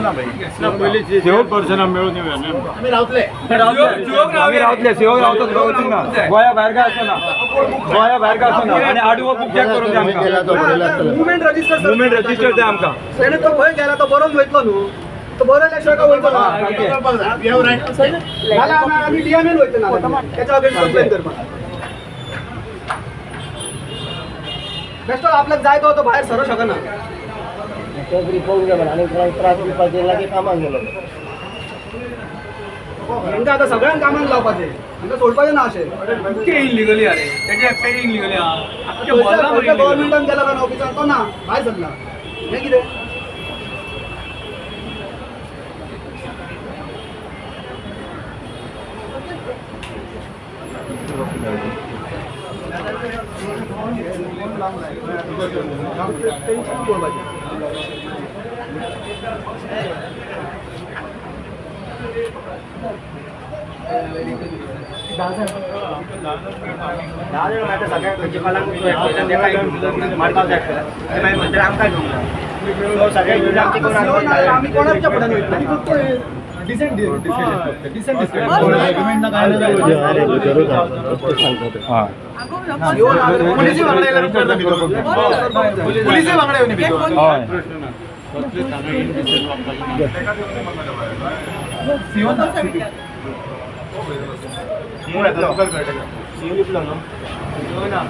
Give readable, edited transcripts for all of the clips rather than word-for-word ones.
ना भाई. चेअरपर्सना मेळून येवया. आमी रावतले. आमी रावतले, सिओक रावता, तुका वचूंक ना. गोंया भायर काय आसना, गोंया भायर काय आसना. आनी आडवो बूक चॅक करूंक जाय आमकां. Movement register. मुवमेंट रजिस्टर जाय आमकां. तेणे तो खंय गेला तो बरोवन वयतलो न्हू, तो बरयल्या शिवाय काय वयतलो ना. जाल्यार आमी डीएमएन वयतले ना तेच्या अगेन्स्ट कंप्लेन करपाक. बेश्टो आपल्याक जाय तो भायर सरूं शकना. हेंकां आतां सगळ्यांक कामाक लावपाचें, हेंकां सोडपाचें ना अशें. इतके इलिगली अरे, तेजे एकट्याचे इलिगली आहा. गव्हर्मेंटान गेला काय ऑफिसान तो ना भायर सरला, हें कितें? टेन्शन पळोवपाचें. आमी कोणाच्या फुड्यान वयतले? Decent discussion, decent discussion. पुलिसी वांगडा येयल्यार उपकारता भितर. पुलिसी वांगडा येवन भितर. हय. कसलेच हांगा इनडिसंट वागपाचें ना. सीओ ना.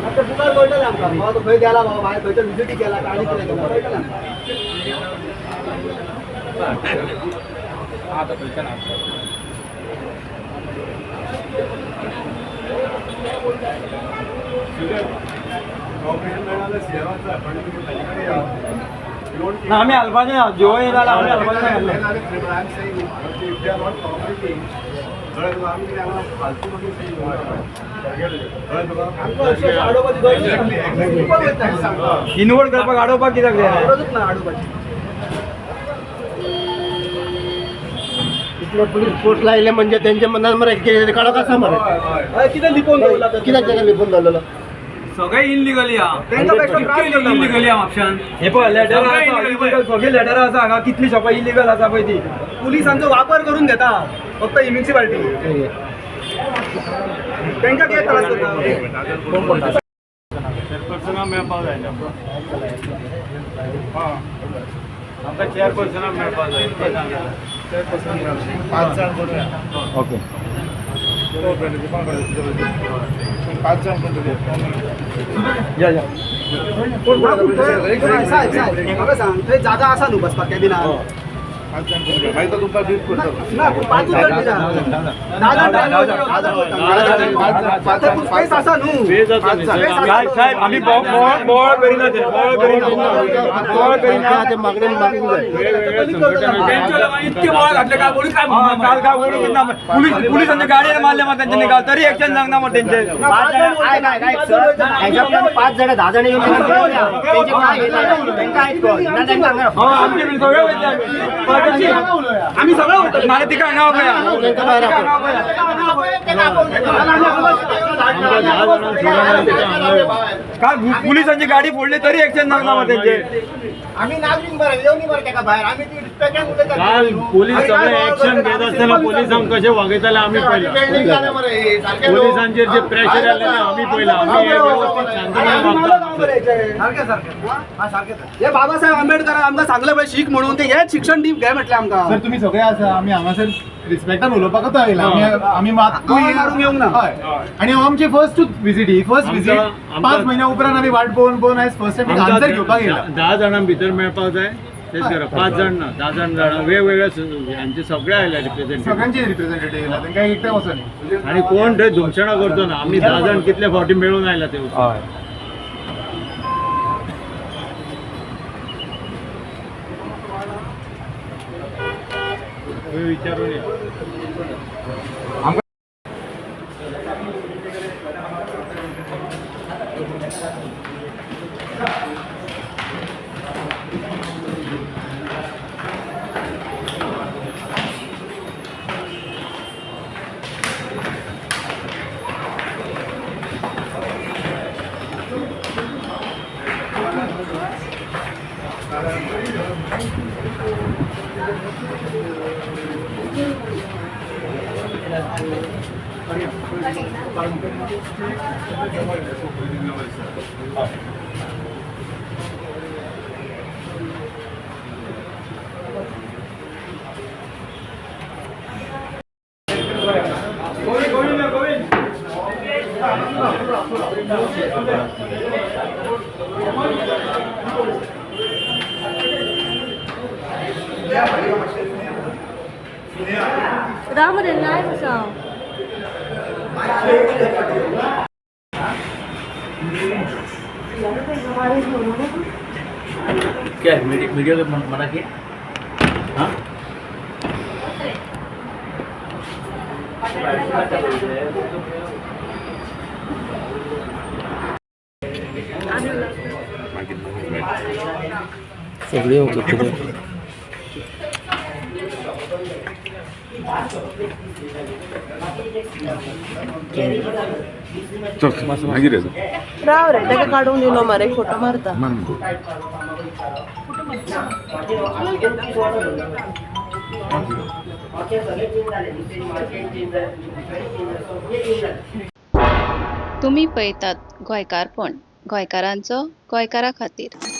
आतां बुकार कळटलें आमकां बाबा तो खंय गेला, बाबा भायर खंय तर विजिटीक गेला काय आनी कितें गेला कळटलें आमकां. ना, आमी हालपाचें ना. जिओ येयला जाल्यार आमी हालपाचें ना. आमकां अशें आडोवपाची गरजूच ना. कोण वयता? इनवर्ड करपाक आडोवपाक कित्याक जाय? गरजूच ना आडोवपाची. इतले पुलीस फोर्स लायले म्हणजे त्यांच्या मनात मरे कितें काळोख आसा मरे. हय, कितें लिपोवन दवरला तर? कित्याक ताका लिपून दवरलेलो? सगळे इलिगली आहा. तेंकां बेश्टो त्रास करता. इलिगली आहा म्हापशान हे पळय लेटरां आसा इलिगल, सगळीं लेटरां आसा हांगा. कितली शॉपां इलिगल आसा पळय ती. पुलिसांचो वापर करून घेता फक्त ही म्युन्सिपाल्टी. तेंकां कितें त्रास करता? चेअरपर्सना मेळपाक जाय. आमकां चेअरपर्सना मेळपाक जाय तें सांगा. पांच जाण करूया. ओके. पांच जाण करूया. या या. साहेब साहेब म्हाका सांग, थंय जागा आसा न्हू बसपाक कॅबिनान? पांच जाण करूया, मागीर तो तुमकां ब्रीफ करतलो. ना, पूण पांचूच जाण कित्याक? 10 जाण, 10 जाण वयता. स्पेस आसा न्हू. स्पेस आसा न्ही, साहेब. साहेब साहेब, आमी बोवाळ करिना ते, बोवाळ करिना, बोवाळ करिना. ते मागणेन मागूंक जाय. वेगवेगळ्या संघटना इतके बोवाळ घातले काय बोलू काय? काल काय बोलू ना. पुलीस पुलिसांच्या गाडयेर मारले मग त्यांच्यानी काल, तरी एक्शन सांगना मग त्यांचे. पाच जण, ऐक ऐक ऐक सर, ह्याच्यातल्यान 5 जण 10 जण येऊन त्यांचे काय हे नाही, त्यांका आयक ना, त्यांका हांगा. हय, आमचे बी सगळे वयतले आमी. आमी सगळे वयतले. नाल्यार तिका हांगा आपया. तांकां भायर आपय. काल पुलिसांची गाडी फोडली तरी एक्शन सांगना मग त्यांचे. आमी नागरीक बरे येवनी मरे ताका भायर, आमी ती रिस्पेक्टान उलयतात. काल पोलीस सगळे ऍक्शन घेत आसतना पोलिसांक कशे वागयताले आमी पळयलां. पोलिसांचेर जे प्रेशर आयलें आमी पळयलां. आमी हे व्यवस्थीत शांतपणे वागतात. हे बाबासाहेब आंबेडकर आमकां सांगलें पळय शीक म्हणून, ते हेच शिक्षण दी घे म्हटलें आमकां. सर, तुम्ही सगळे आसा, आमी हांगासर रिस्पेक्टान उलोवपाकूच आयला. आमी आमी मातूय आवाज मारूंक येवंक ना. हय, आणि आमची फर्स्ट विजीट ही फर्स्ट विजीट. 5 म्हयन्या उपरांत आमी वाट पळोवन पळोवन आयज फर्स्ट टायम आन्सर घेवपाक येयला. 10 जाणां भितर मेळपाक जाय तेच करा. 5 जाण ना, 10 जाण जाणां वेगवेगळ्या हांचे सगळे आयले रिप्रेझेंटेटिव्ह. सगळ्यांचे रिप्रेझेंटेटिव्ह येयला, तांकां एकटें वचोनी. आणि कोण थंय धुमशणां करचो ना. आमी 10 जाण कितले फावटी मेळून आयला ते. हय. विचारून या. राम रे नाही बसाव. क्या है मीडिया को मना किया? हाँ, राव रे, ताका काडून दिलो मरे, फोटो मारता. तुमी पळयतात गोंयकारपण, गोंयकारांचो गोंयकारा खातीर.